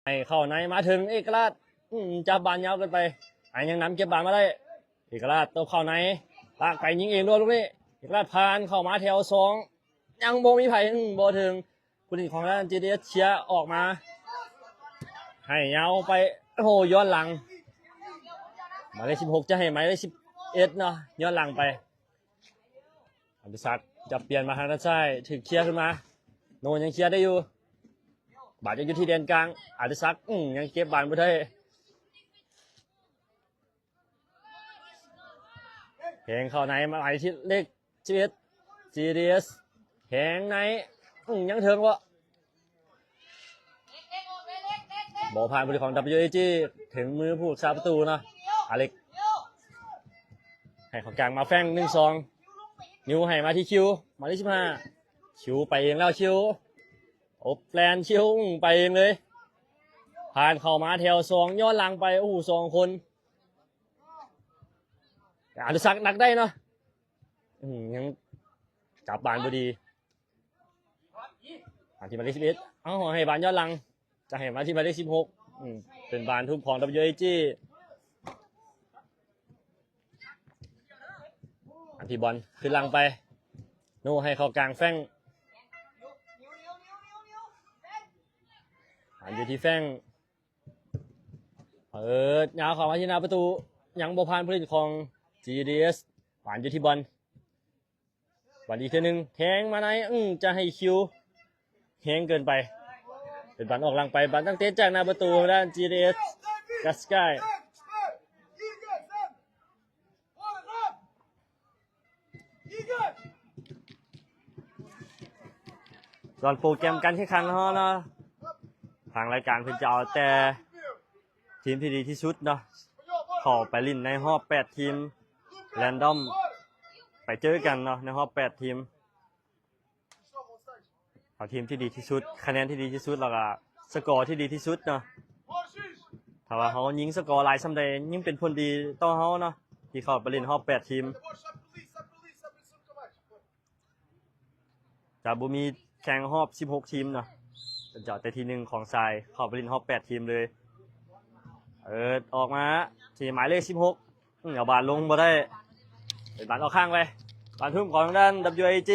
ໃຫ້ເຂົ້າໃນ ມາເຖິງເອກະລາດ ອືມ ຈັບບານຍາວເກີນໄປ ໃຫ້ຍັງນຳເກັບບານມາໄດ້ ເອກະລາດຕົບເຂົ້າໃນ ລາກໄປຍິງເອງດ້ວຍລູກນີ້ ເອກະລາດຜ່ານເຂົ້າມາແຖວສອງ ຍັງບໍ່ມີໃຜ ອືມ ບໍ່ເຖິງ ຜູ້ຫຼິ້ນຂອງທາງດ້ານ GDS ເຊຍອອກມາ ໃຫ້ຍາວໄປ ໂອ້ໂຫ ຍ້ອນຫຼັງ ໝາຍເລກສິບຫົກ ຈະໃຫ້ໝາຍເລກສິບເອັດເນາະ ຍ້ອນຫຼັງໄປ ອະດິສັກ ຈັບປ່ຽນມາທາງດ້ານຊ້າຍ ຖືກເຄຍຂຶ້ນມາ ໂນຍັງເຄຍໄດ້ຢູ່ ບານຍັງຢູ່ທີ່ແດນກາງ ອະດິສັກ ອືມ ຍັງເກັບບານບໍ່ໄດ້ ແທງເຂົ້າໃນ ໝາຍເລກສິບເອັດ GDS ແທງໃນ ອືມ ຍັງເຖິງບໍ່? ບໍ່ຜ່ານຜູ້ຫຼິ້ນຂອງ WAG ເຖິງມືຜູ້ຮັກສາປະຕູເນາະ ອາເລັກ ໃຫ້ເຂົ້າກາງມາແຟງ ໜຶ່ງສອງ ນິວໃຫ້ມາທີ່ຄິວ ໝາຍເລກສິບຫ້າ ຄິວໄປເອງແລ້ວ ຄິວ ອົບແລນ ຄິວ ອືມ ໄປເອງເລີຍ ຜ່ານເຂົ້າມາແຖວສອງ ຍ້ອນຫຼັງໄປ ໂອ້ໂຫ ສອງຄົນ ອະດິສັກ ດັກໄດ້ເນາະ ອືມ ຍັງຈັບບານບໍ່ດີ ມາທີ່ໝາຍເລກສິບເອັດ ເອົາ ໃຫ້ບານຍ້ອນຫຼັງ ຈະໃຫ້ມາທີ່ໝາຍເລກສິບຫົກ ອືມ ເປັນບານທຸບຂອງ WAG ມາທີ່ບອນ ຂຶ້ນຫຼັງໄປ ໂນໃຫ້ເຂົ້າກາງແຟງ ມາຢູ່ທີ່ແຟງ ເປີດຍາວເຂົ້າມາທີ່ໜ້າປະຕູ ຍັງບໍ່ຜ່ານຜູ້ຫຼິ້ນຂອງ GDS ຫວານຢູ່ທີ່ບອນ ບອນອີກເທື່ອໜຶ່ງ ແທງມາໃນ ອືມ ຈະໃຫ້ຄິວ ແຮງເກີນໄປ ເປັນບານອອກຫຼັງໄປ ບານຕັ້ງເຕະຈາກໜ້າປະຕູທາງດ້ານ GDS ກັດສະກາຍ ສ່ວນໂປຣແກຣມການແຂ່ງຂັນເຮົາເນາະ ທາງລາຍການເພິ່ນຈະເອົາແຕ່ທີມທີ່ດີທີ່ສຸດເນາະ ເຂົ້າໄປຫຼິ້ນໃນຮອບແປດທີມ ແຣນດອມ ໄປເຈີກັນເນາະ ໃນຮອບແປດທີມ ເອົາທີມທີ່ດີທີ່ສຸດ ຄະແນນທີ່ດີທີ່ສຸດ ແລ້ວກະສະກໍທີ່ດີທີ່ສຸດເນາະ ຖ້າວ່າເຮົາຍິງສະກໍຫຼາຍສ່ຳໃດ ຍິ່ງເປັນຜົນດີຕໍ່ເຮົາເນາະ ທີ່ເຂົ້າໄປຫຼິ້ນຮອບແປດທີມ ຈະບໍ່ມີແຂ່ງຮອບສິບຫົກທີມເນາະ ເປັນເຈົ້າແຕ່ທີໜຶ່ງຂອງຊາຍ ເຂົ້າໄປຫຼິ້ນຮອບແປດທີມເລີຍ ເປີດອອກມາທີ່ໝາຍເລກສິບຫົກ ອືມ ເອົາບານລົງບໍ່ໄດ້ ເປັນບານອອກຂ້າງໄປ ບານທຸບຂອງທາງດ້ານ WAG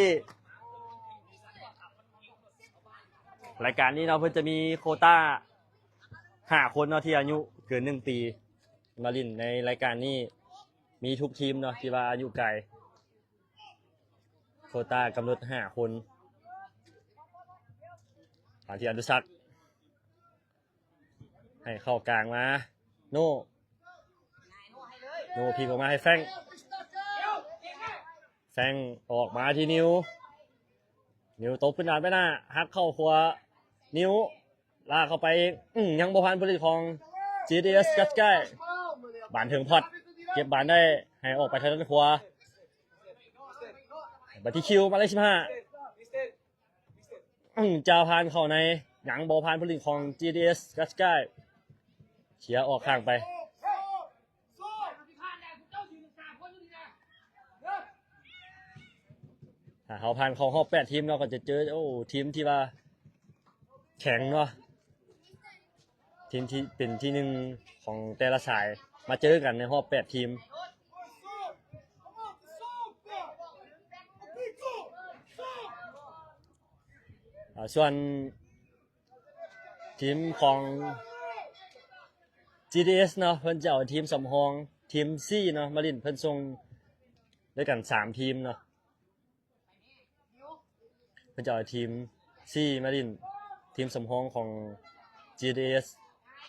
ລາຍການນີ້ເນາະ ເພິ່ນຈະມີໂຄຕ້າຫ້າຄົນເນາະ ທີ່ອາຍຸເກີນໜຶ່ງປີ ມາຫຼິ້ນໃນລາຍການນີ້ ມີທຸກທີມເນາະ ທີ່ວ່າອາຍຸກາຍ ໂຄຕ້າກຳນົດຫ້າຄົນ ມາທີ່ອະນຸສັກ ໃຫ້ເຂົ້າກາງມາ ໂນ ໂນພິກອອກມາໃຫ້ແຟງ ແຟງອອກມາທີ່ນິວ ນິວຕົບຂຶ້ນໜ້າໄປໜ້າ ຫັກເຂົ້າຂວາ ນິວ ລາກເຂົ້າໄປ ອືມ ຍັງບໍ່ຜ່ານຜູ້ຫຼິ້ນຂອງ GDS ກັດສະກາຍ ບານເຖິງພອດ ເກັບບານໄດ້ ໃຫ້ອອກໄປທາງດ້ານຂວາ ບານທີ່ຄິວ ໝາຍເລກສິບຫ້າ ອືມ ຈາວຜ່ານເຂົ້າໃນ ຍັງບໍ່ຜ່ານຜູ້ຫຼິ້ນຂອງ GDS ກັດສະກາຍ ເຄຍອອກຂ້າງໄປ. ຖ້າເຮົາຜ່ານເຂົ້າຮອບແປດທີມເນາະ ກໍຈະເຈີ ໂອ້ ທີມທີ່ວ່າແຂງເນາະ ທີມທີ່ເປັນທີໜຶ່ງຂອງແຕ່ລະສາຍ ມາເຈີກັນໃນຮອບແປດທີມ. ອາ ສ່ວນທີມຂອງ GDS ເນາະ ເພິ່ນຈະເອົາທີມສຳຮອງ ທີມ C ເນາະ ມາຫຼິ້ນ ເພິ່ນສົ່ງດ້ວຍກັນສາມທີມເນາະ ເພິ່ນຈະເອົາທີມ C ມາຫຼິ້ນ ທີມສຳຮອງຂອງ GDS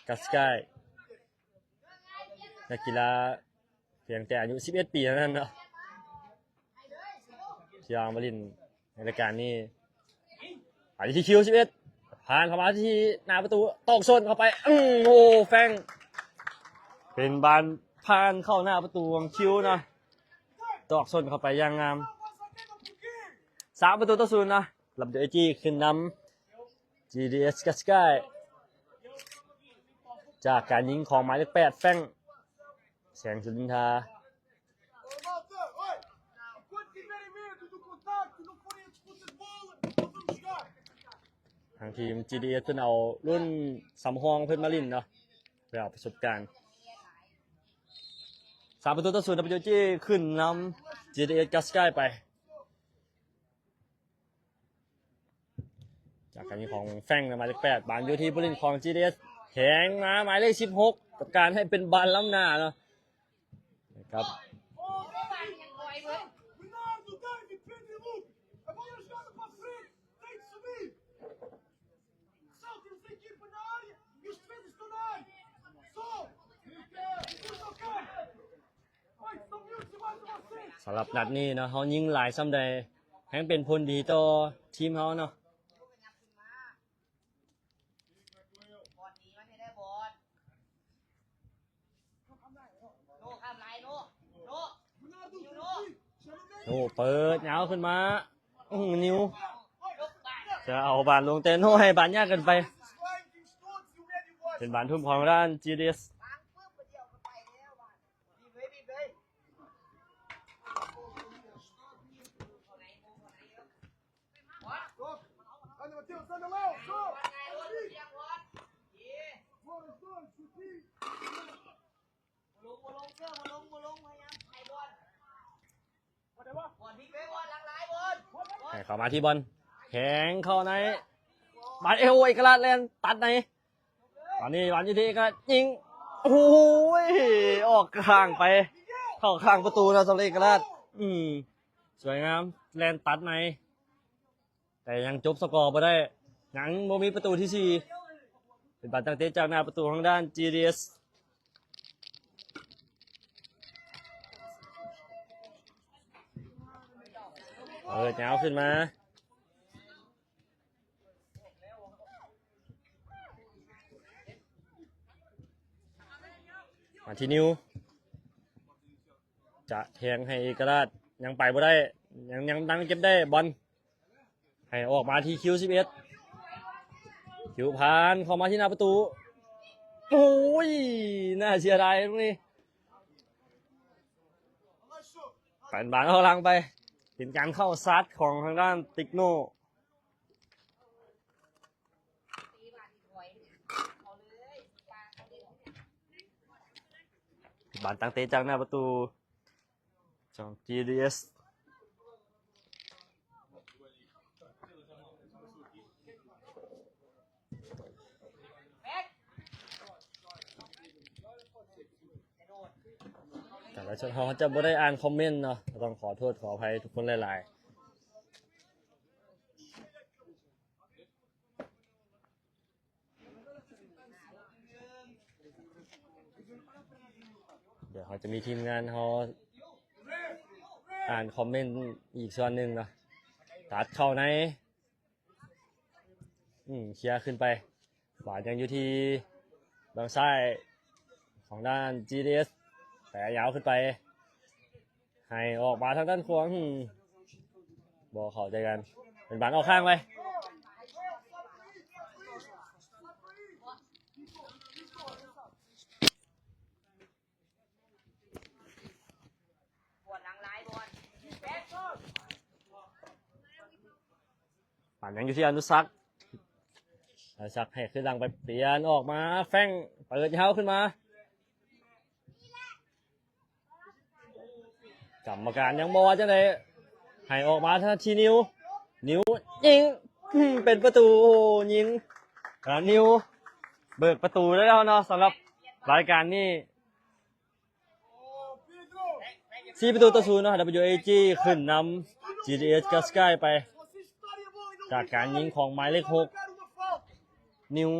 ກັດສະກາຍ ນັກກິລາ ພຽງແຕ່ອາຍຸສິບເອັດປີເທົ່ານັ້ນເນາະ ທີ່ວ່າມາຫຼິ້ນໃນລາຍການນີ້ ໄປທີ່ຄິວສິບເອັດ ຜ່ານເຂົ້າມາທີ່ໜ້າປະຕູ ຕອກສົ້ນເຂົ້າໄປ ອືມ ໂອ້ ແຟງ ເປັນບານຜ່ານເຂົ້າໜ້າປະຕູຂອງຄິວເນາະ ຕອກສົ້ນເຂົ້າໄປຢ່າງງາມ ສາມປະຕູຕໍ່ສູນເນາະ ລຳໂດຍ AG ຂຶ້ນນຳ GDS ກັດສະກາຍ ຈາກການຍິງຂອງໝາຍເລກແປດ ແຟງ ແສງສຸລິນທາ Enquanto tiverem medo do contacto, não forem a disputa de bola, não vamos jogar. ທາງທີມ ຈີ ດີ ເອສ ເພິ່ນເອົາລຸ້ນສຳຮອງເພິ່ນມາຫຼິ້ນເນາະ ເພື່ອເອົາປະສົບການ. ສາມປະຕູຕໍ່ສູນ ດັບເບິນຢູ ເອ ຈີ ຂຶ້ນນຳ ຈີ ດີ ເອส Gascais ໄປ ຈາກການຍິງຂອງແຟງ ໝາຍເລກແປດ ບານຢູ່ທີ່ຜູ້ຫຼິ້ນຂອງ ຈີ ດີ ເອສ ແທງມາໝາຍເລກສິບຫົກ ຈັດການໃຫ້ເປັນບານລ້ຳໜ້າເນາະ ນະຄັບ. Só que não sei quem foi na área e os defesas estão na área. Só! Só! ສຳລັບນັດນີ້ເນາະ ເຮົາຍິງຫຼາຍສ່ຳໃດ ແຮ່ງເປັນຜົນດີຕໍ່ທີມເຮົາເນາະ. ໂນເປີດຍາວຂຶ້ນມາ ອືມ ນິວ ຈະເອົາບານລົງ ແຕ່ໂນໃຫ້ບານຍາກເກີນໄປ ເປັນບານທຸ່ມຂອງທາງດ້ານ ຈີ ດີ ເອສ. ໃຫ້ເຂົ້າມາທີ່ບອນ ແທງເຂົ້າໃນ ບານເອໂອ ເອກະລາດແລ່ນຕັດໃນ ຕອນນີ້ບານຢູ່ທີ່ເອກະລາດຍິງ ໂອ້ຍ ອອກຂ້າງໄປ ເຂົ້າຂ້າງປະຕູນະ ສຳລັບເອກະລາດ ອືມ ສວຍງາມ ແລ່ນຕັດໃນ ແຕ່ຍັງຈົບສະກໍບໍ່ໄດ້ ຍັງບໍ່ມີປະຕູທີສີ່ ເປັນບານຕັ້ງເຕະຈາກໜ້າປະຕູທາງດ້ານ ຈີ ດີ ເອສ. ເປີດຍາວຂຶ້ນມາ ມາທີ່ນິວ ຈະແທງໃຫ້ເອກະລາດ ຍັງໄປບໍ່ໄດ້ ຍັງ ຍັງຕັ້ງເກັບໄດ້ ບອນ ໃຫ້ອອກມາທີ່ຄິວສິບເອັດ ຄິວຜ່ານເຂົ້າມາທີ່ໜ້າປະຕູ ໂອ້ຍ ໜ້າເສຍດາຍລູກນີ້ ປັນບານເຂົ້າຫຼັງໄປ ເປັນການເຂົ້າຊາດຂອງທາງດ້ານຕິກໂນ ບານຕັ້ງເຕະຈາກໜ້າປະຕູ ຂອງ ຈີ ດີ ເອສ. ການໄລຟ໌ສົດເຮົາຈະບໍ່ໄດ້ອ່ານຄອມເມັນເນາະ ກໍຕ້ອງຂໍໂທດຂໍອະໄພທຸກຄົນຫຼາຍໆ. ດຽວເຮົາຈະມີທີມງານເຮົາອ່ານຄອມເມັນອີກສ່ວນໜຶ່ງເນາະ ຕັດເຂົ້າໃນ ອືມ ເຄຍຂຶ້ນໄປ ບານຍັງຢູ່ທີ່ເບື້ອງຊ້າຍຂອງດ້ານ ຈີ ດີ ເອສ ແຕ່ຍາວຂຶ້ນໄປ ໃຫ້ອອກມາທາງດ້ານຂວາ ອືມ ບໍ່ເຂົ້າໃຈກັນ ເປັນບານອອກຂ້າງໄປ ບານຍັງຢູ່ທີ່ອະນຸສັກ ອະນຸສັກໃຫ້ຄືນຫຼັງໄປ ປ່ຽນອອກມາ ແຟງ ເປີດຍາວຂຶ້ນມາ ກຳມະການຍັງບໍ່ວ່າຈັ່ງໃດ ໃຫ້ອອກມາທາງທີ່ນິວ ນິວຍິງ ອືມ ເປັນປະຕູ ໂອ້ ຍິງ ອາ ນິວ ເບີກປະຕູໄດ້ແລ້ວເນາະ ສຳລັບລາຍການນີ້ ສີ່ປະຕູຕໍ່ສູນເນາະ ດັບເບິນຢູເອຈີ ຂຶ້ນນຳ ຈີ ດີ ເອສ ກາສກາຍ ໄປ ຈາກການຍິງຂອງໝາຍເລກຫົກ ນິວ.